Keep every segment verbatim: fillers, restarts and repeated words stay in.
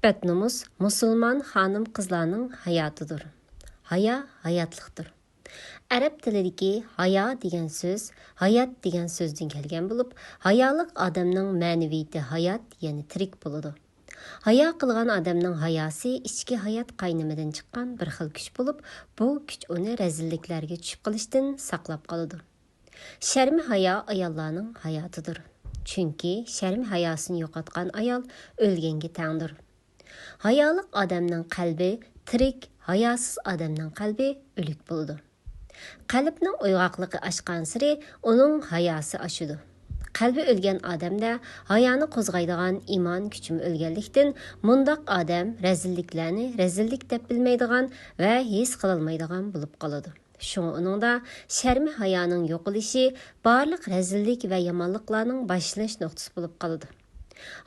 ئىپپەت نومۇس مۇسۇلمان خانىم-قىزلارنىڭ ھاياتىدۇر. ھايا ھاياتلىقتۇر. ئەرەب تىلىدىكى ھايا دېگەن سۆز ھايات دېگەن سۆزدىن كەلگەن بولۇپ، ھايالىق ئادەمنىڭ مەنىۋىيىتى ھايات، يەنى تىرىك بولىدۇ. ھايا قىلغان ئادەمنىڭ ھاياسى ئىچكى ھايات قاينىمىدىن چىققان بىر خىل كۈچ بولۇپ، بۇ كۈچ ئۇنى رەزىللىكلەرگە چۈشۈپ قېلىشتىن ساقلاپ قالىدۇ. شەرمى ھايا ئاياللارنىڭ ھاياتىدۇر. چۈنكى شەرمى ھاياسىنى يوقاتقان ئايال ئۆلگەنگە تەڭدۇر. ھايالىق ئادەمنىڭ قەلبى تىرىك، ھاياسىز ئادەمنىڭ قەلبى ئۆلۈك بولىدۇ. قەلبنىڭ ئويغاقلىقى ئاشقانسېرى ئۇنىڭ ھاياسى ئاشىدۇ. قەلبى ئۆلگەن ئادەمدە ھايانى قوزغايدىغان ئىمان كۈچىمۇ ئۆلگەنلىكتىن، مۇنداق ئادەم رەزىللىكلەرنى رەزىللىك دەپ بىلمەيدىغان ۋە ھېس قىلالمايدىغان بولۇپ قالىدۇ. شۇڭا ئۇنىڭدا شەرمى ھايانىڭ يوقىلىشى بارلىق رەزىللىك ۋە يامانلىقلارنىڭ باشلىنىش نۇقتىسى بولۇپ قالىدۇ.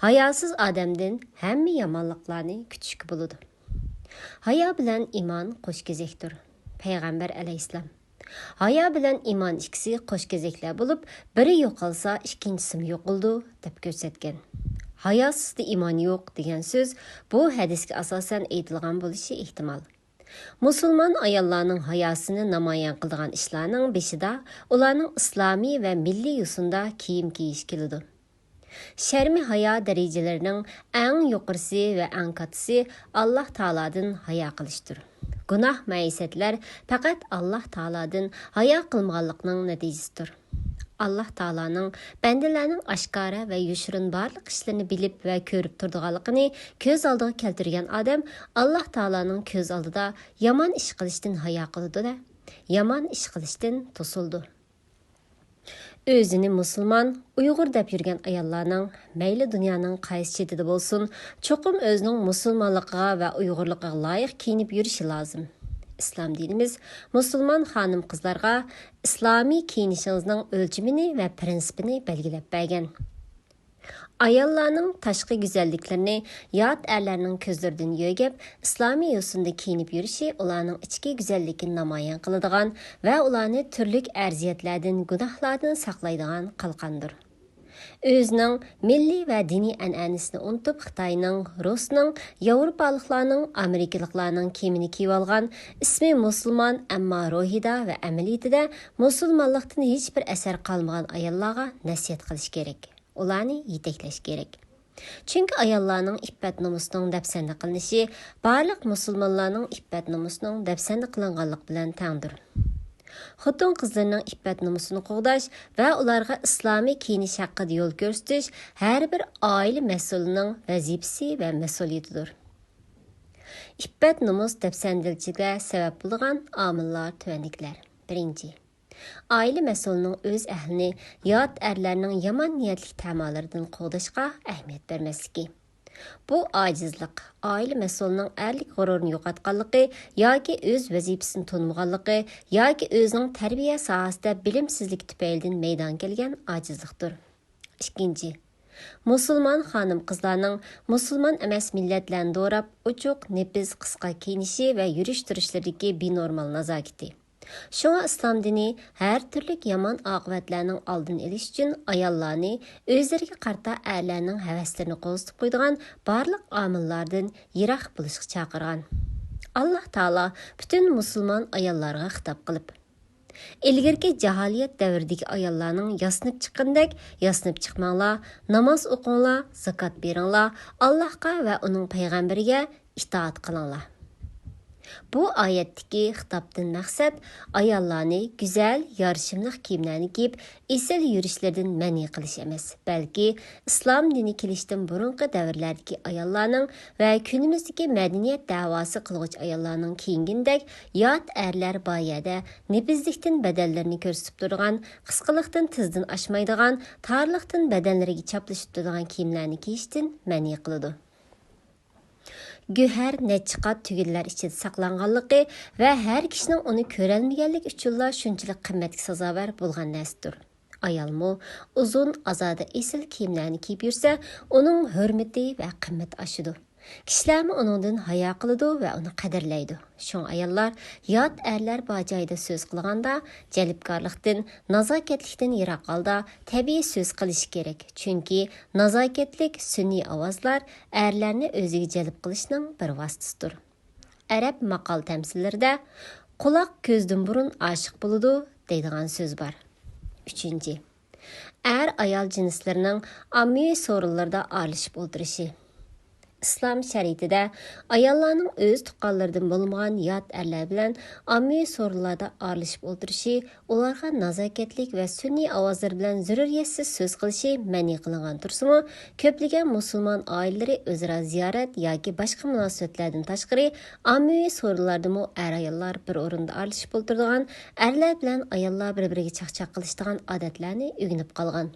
ھاياسىز ئادەمدىن ھەممە يامانلىقلارنى كۈتۈشكە بولىدۇ. ھايا بىلەن ئىمان قوش كېزەكتۇر. پەيغەمبەر ئەلەيھىسسالام: «ھايا بىلەن ئىمان ئىككىسى قوش كېزەكلەر بولۇپ، بىرى يوقالسا، ئىككىنچىسىمۇ يوقىلىدۇ» دەپ كۆرسەتكەن. «ھاياسىزدا ئىمان يوق» دېگەن سۆز بۇ ھەدىسكە ئاساسەن ئېيتىلغان بولۇشى ئېھتىمال. مۇسۇلمان ئاياللارنىڭ ھاياسىنى نامايان قىلىدىغان ئىشلارنىڭ بېشىدا ئۇلارنىڭ ئىسلامىي ۋە مىللىي يوسۇندا كىيىم كىيىش كېلىدۇ. شەرمى ھايا دەرىجىلىرىنىڭ ئەڭ يۇقىرىسى ۋە ئەڭ كاتتىسى ئاللاھ تائالادىن ھايا قىلىشتۇر. گۇناھ مەئسىيەتلەر پەقەت ئاللاھ تائالادىن ھايا قىلمىغانلىقنىڭ نەتىجىسىدۇر. ئاللاھ تائالانىڭ بەندىلەرنىڭ ئاشكارا ۋە يوشۇرۇن بارلىق ئىشلىرىنى بىلىپ ۋە كۆرۈپ تۇرىدىغانلىقىنى كۆز ئالدىغا كەلتۈرگەن ئادەم ئاللاھ تائالانىڭ كۆز ئالدىدا يامان ئىش قىلىشتىن ھايا قىلىدۇ-دە، يامان ئىش قىلىشتىن توسۇلىدۇ. ئۆزىنى مۇسۇلمان، ئۇيغۇر دەپ يۈرگەن ئاياللارنىڭ، مەيلى دۇنيانىڭ قايسى چېتىدە بولسۇن، چوقۇم ئۆزىنىڭ مۇسۇلمانلىقىغا ۋە ئۇيغۇرلۇقىغا لايىق كىيىنىپ يۈرۈشى لازىم. ئىسلام دىنىمىز مۇسۇلمان خانىم-قىزلارغا ئىسلامىي كىيىنىشىڭىزنىڭ ئۆلچىمىنى ۋە پىرىنسىپىنى بەلگىلەپ بەرگەن. ئاياللارنىڭ تاشقى گۈزەللىكلىرىنى يات ئەرلەرنىڭ كۆزلىرىدىن يۆگەپ، ئىسلامىي يوسۇندا كىيىنىپ يۈرۈشى ئۇلارنىڭ ئىچكى گۈزەللىكىنى نامايان قىلىدىغان ۋە ئۇلارنى تۈرلۈك ئەرزىيەتلەردىن، گۇناھلاردىن ساقلايدىغان قالقاندۇر. ئۆزىنىڭ مىللىي ۋە دىنىي ئەنئەنىسىنى ئۇنتۇپ، خىتاينىڭ، رۇسنىڭ، ياۋروپالىقلارنىڭ، ئامېرىكىلىقلارنىڭ كىيىمىنى كىيىۋالغان، ئىسمى مۇسۇلمان، ئەمما روھىدا ۋە ئەمەلىيىتىدە مۇسۇلمانلىقتىن ھېچبىر ئەسەر قالمىغان ئاياللارغا نەسىھەت قىلىش كېرەك. ئۇلارنى يېتەكلەش كېرەك. چۈنكى ئاياللارنىڭ ئىپپەت-نومۇسىنىڭ دەپسەندە قىلىنىشى بارلىق مۇسۇلمانلارنىڭ ئىپپەت-نومۇسىنىڭ دەپسەندە قىلىنغانلىقى بىلەن تەڭدۇر. خوتۇن-قىزلىرىنىڭ ئىپپەت-نومۇسىنى قوغداش ۋە ئۇلارغا ئىسلامىي كىيىنىش ھەققىدە يول كۆرسىتىش ھەر بىر ئائىلە مەسئۇلىنىڭ ۋەزىپىسى ۋە مەسئۇلىيىتىدۇر. ئىپپەت-نومۇس دەپسەندىلىكىگە سەۋەب بولىدىغان ئامىللار تۆۋەندىكىلەر. بىرىنچى، ئائىلە مەسئۇلىنىڭ ئۆز ئەھلىنى يات ئەرلەرنىڭ يامان نىيەتلىك تەمالىرىدىن قوغداشقا ئەھمىيەت بەرمەسلىكى. بۇ ئاجىزلىق، ئائىلە مەسئۇلىنىڭ ئەرلىك غۇرۇرىنى يوقاتقانلىقى ياكى ئۆز ۋەزىپىسىنى تونۇمىغانلىقى ياكى ئۆزىنىڭ تەربىيە ساھەسىدە بىلىمسىزلىكى تۈپەيلىدىن مەيدانغا كەلگەن ئاجىزلىقتۇر. ئىككىنچى، مۇسۇلمان خانىم-قىزلارنىڭ مۇسۇلمان ئەمەس مىللەتلەرنى دوراپ، ئوچۇق، نېپىز، قىسقا كىيىنىشى ۋە يۈرۈش-تۇرۇشلىرىدىكى بىنورمال نازاكىتى. شۇڭا ئىسلام دىنى ھەر تۈرلۈك يامان ئاقىۋەتلەرنىڭ ئالدىنى ئېلىش ئۈچۈن ئاياللارنى ئۆزلىرىگە قارىتا ئەرلەرنىڭ ھەۋەسلىرىنى قوزغىتىپ قويىدىغان بارلىق ئامىللاردىن يىراق بولۇشقا چاقىرغان. ئاللاھ تائالا پۈتۈن مۇسۇلمان ئاياللارغا خىتاب قىلىپ، ئىلگىرىكى جاھىلىيەت دەۋرىدىكى ئاياللارنىڭ ياسىنىپ چىققىنىدەك ياسىنىپ چىقماڭلار، ناماز ئوقۇڭلار، زاكات بېرىڭلار، ئاللاھقا ۋە ئۇنىڭ پەيغەمبىرىگە ئىتائەت قىلىڭلار. بۇ ئايەتتىكى خىتابتىن مەقسەت ئاياللارنى گۈزەل، يارىشىملىق كىيىملەرنى كىيىپ، ئېسىل يۈرۈشلىرىدىن مەنئى قىلىش ئەمەس، بەلكى ئىسلام دىنى كېلىشتىن بۇرۇنقى دەۋرلەردىكى ئاياللارنىڭ ۋە كۈنىمىزدىكى مەدەنىيەت دەۋاسى قىلغۇچى ئاياللارنىڭ كىيىنگىنىدەك يات ئەرلەر بار يەردە نېپىزلىكتىن بەدەنلىرىنى كۆرسىتىپ تۇرىدىغان، قىسقىلىقتىن تىزدىن ئاشمايدىغان، تارلىقتىن بەدەنلىرىگە چاپلىشىپ تۇرىدىغان كىيىملەرنى كىيىشتىن مەنئى قىلىدۇ. گۆھەر نەچچە قات تۈگۈنلەر ئىچىدە ساقلانغانلىقى ۋە ھەر كىشىنىڭ ئۇنى كۆرەلمىگەنلىكى ئۈچۈنلا شۇنچىلىك قىممەتكە سازاۋەر بولغان نەرسىدۇر. ئايالمۇ ئۇزۇن، ئازادە، ئېسىل كىيىملەرنى كىيىپ يۈرسە، ئۇنىڭ ھۆرمىتى ۋە قىممىتى ئاشىدۇ. كىشىلەرمۇ ئۇنىڭدىن ھايا قىلىدۇ ۋە ئۇنى قەدىرلەيدۇ. شۇڭا ئاياللار يات ئەرلەر بار جايدا سۆز قىلغاندا، جەلپكارلىقتىن، نازاكەتلىكتىن يىراق ھالدا تەبىئىي سۆز قىلىشى كېرەك. چۈنكى نازاكەتلىك سۈنئىي ئاۋازلار ئەرلەرنى ئۆزىگە جەلپ قىلىشنىڭ بىر ۋاسىتىسىدۇر. ئەرەب ماقال تەمسىللىرىدە «قۇلاق كۆزدىن بۇرۇن ئاشىق بولىدۇ» دەيدىغان سۆز بار. ئۈچىنچى، ئەر-ئايال جىنسلىرىنىڭ ئاممىۋى سورۇنلاردا ئارىلىشىپ ئولتۇرۇشى. ئىسلام شەرىئىتىدە ئاياللارنىڭ ئۆز تۇغقانلىرىدىن بولمىغان يات ئەرلەر بىلەن ئاممىۋى سورۇنلاردا ئارىلىشىپ ئولتۇرۇشى، ئۇلارغا نازاكەتلىك ۋە سۈنئىي ئاۋازلىرى بىلەن زۆرۈرىيەتسىز سۆز قىلىشى مەنئى قىلىنغان تۇرسىمۇ، كۆپلىگەن مۇسۇلمان ئائىلىلىرى ئۆزئارا زىيارەت ياكى باشقا مۇناسىۋەتلەردىن تاشقىرى ئاممىۋى سورۇنلاردىمۇ ئەر-ئاياللار بىر ئورۇندا ئارىلىشىپ ئولتۇرىدىغان، ئەرلەر بىلەن ئاياللار بىر-بىرىگە چاقچاق قىلىشىدىغان ئادەتلەرنى ئۆگىنىپ قالغان.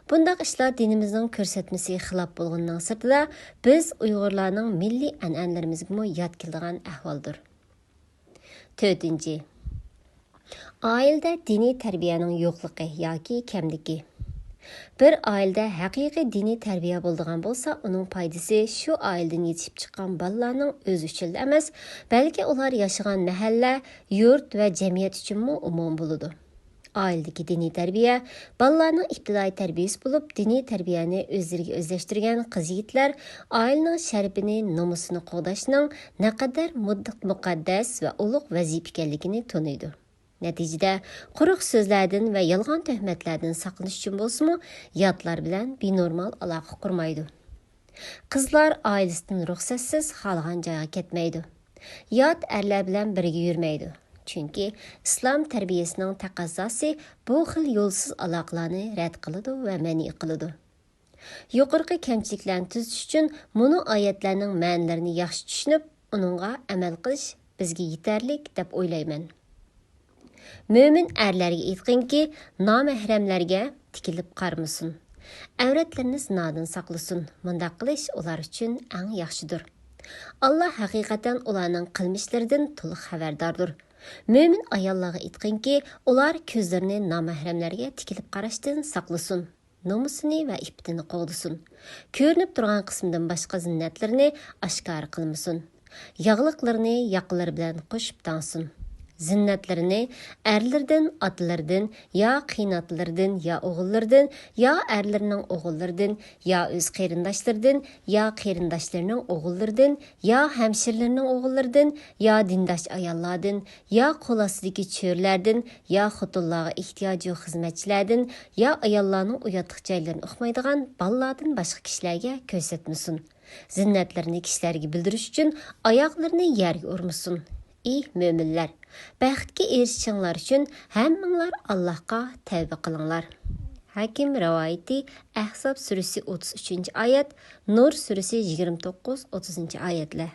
بۇنداق ئىشلار دىنىمىزنىڭ كۆرسەتمىسىگە خىلاپ بولغىنىنىڭ سىرتىدا، بىز ئۇيغۇرلارنىڭ مىللىي ئەنئەنىلىرىمىزگىمۇ يات كېلىدىغان ئەھۋالدۇر. تۆتىنچى، ئائىلىدە دىنىي تەربىيەنىڭ يوقلۇقى ياكى كەملىكى. بىر ئائىلىدە ھەقىقىي دىنىي تەربىيە بولىدىغان بولسا، ئۇنىڭ پايدىسى شۇ ئائىلىدىن يېتىشىپ چىققان بالىلارنىڭ ئۆزى ئۈچۈنلا ئەمەس، بەلكى ئۇلار ياشىغان مەھەللە، يۇرت ۋە جەمئىيەت ئۈچۈنمۇ ئومۇمىي بولىدۇ. ئائىلىدىكى دىنىي تەربىيە بالىلارنىڭ ئىپتىدائىي تەربىيەسى بولۇپ، دىنىي تەربىيەنى ئۆزلىرىگە ئۆزلەشتۈرگەن قىز-يىگىتلەر ئائىلىنىڭ شەرىپىنى، نومۇسىنى قوغداشنىڭ نەقەدەر مۇد-، مۇقەددەس ۋە ئۇلۇغ ۋەزىپە ئىكەنلىكىنى تونۇيدۇ. نەتىجىدە، قۇرۇق سۆزلەردىن ۋە يالغان تۆھمەتلەردىن ساقلىنىش ئۈچۈن بولسىمۇ، ياتلار بىلەن بىنورمال ئالاقە قۇرمايدۇ. قىزلار ئائىلىسىدىن رۇخسەتسىز خالىغان جايغا كەتمەيدۇ. يات ئەرلەر بىلەن بىرگە يۈرمەيدۇ. چۈنكى ئىسلام تەربىيەسىنىڭ تەقەززاسى بۇ خىل يولسىز ئالاقىلارنى رەت قىلىدۇ ۋە مەنئى قىلىدۇ. يۇقىرىقى كەمچىلىكلەرنى تۈزىتىش ئۈچۈن مۇنۇ ئايەتلەرنىڭ مەنىلىرىنى ياخشى چۈشىنىپ، ئۇنىڭغا ئەمەل قىلىش بىزگە يېتەرلىك دەپ ئويلايمەن. مۆمىن ئەرلەرگە ئېيتقىنكى، نامەھرەملەرگە تىكىلىپ قارىمىسۇن. ئەۋرەتلىرىنى زىنادىن ساقلىسۇن. مۇنداق قىلىش ئۇلار ئۈچۈن ئەڭ ياخشىدۇر. ئاللا ھەقىقەتەن ئۇلارنىڭ قىلمىشلىرىدىن تولۇق خەۋەرداردۇر. مۆمىن ئاياللارغا ئېيتقىنكى، ئۇلار كۆزلىرىنى نامەھرەملەرگە تىكىلىپ قاراشتىن ساقلىسۇن. نومۇسىنى ۋە ئىپپىتىنى قوغدىسۇن. كۆرۈنۈپ تۇرغان قىسمىدىن باشقا زىننەتلىرىنى ئاشكارا قىلمىسۇن. ياغلىقلىرىنى ياقىلىرى بىلەن قوشۇپ تاڭسۇن. زىننەتلىرىنى ئەرلىرىدىن، ئاتىلىرىدىن، يا قېيىنئاتىلىرىدىن، يا ئوغۇللىرىدىن، يا ئەرلىرىنىڭ ئوغۇللىرىدىن، يا ئۆز قېرىنداشلىرىدىن، يا قېرىنداشلىرىنىڭ ئوغۇللىرىدىن، يا ھەمشىرىلىرىنىڭ ئوغۇللىرىدىن، يا دىنداش ئاياللاردىن، يا قول ئاستىدىكى چۆرىلەردىن، يا خوتۇنلارغا ئېھتىياجى يوق خىزمەتچىلەردىن، يا ئاياللارنىڭ ئۇياتلىق جايلىرىنى ئۇقمايدىغان بالىلاردىن باشقا كىشىلەرگە كۆرسەتمىسۇن. زىننەتلىرىنى كىشىلەرگە بىلدۈرۈش ئۈچۈن ئاياغلىرىنى يەرگە ئۇرمىسۇن. ئى مۆمىنلەر! بەختكە ئېرىشىشىڭلار ئۈچۈن ھەممىڭلار ئاللاھقا تەۋبە قىلىڭلار. ھاكىم رىۋايىتى، ئەھزاب سۈرىسى ئوتتۇز ئۈچىنچى ئايەت، نۇر سۈرىسى يىگىرمە توققۇز، ئوتتۇزىنچى ئايەتلەر.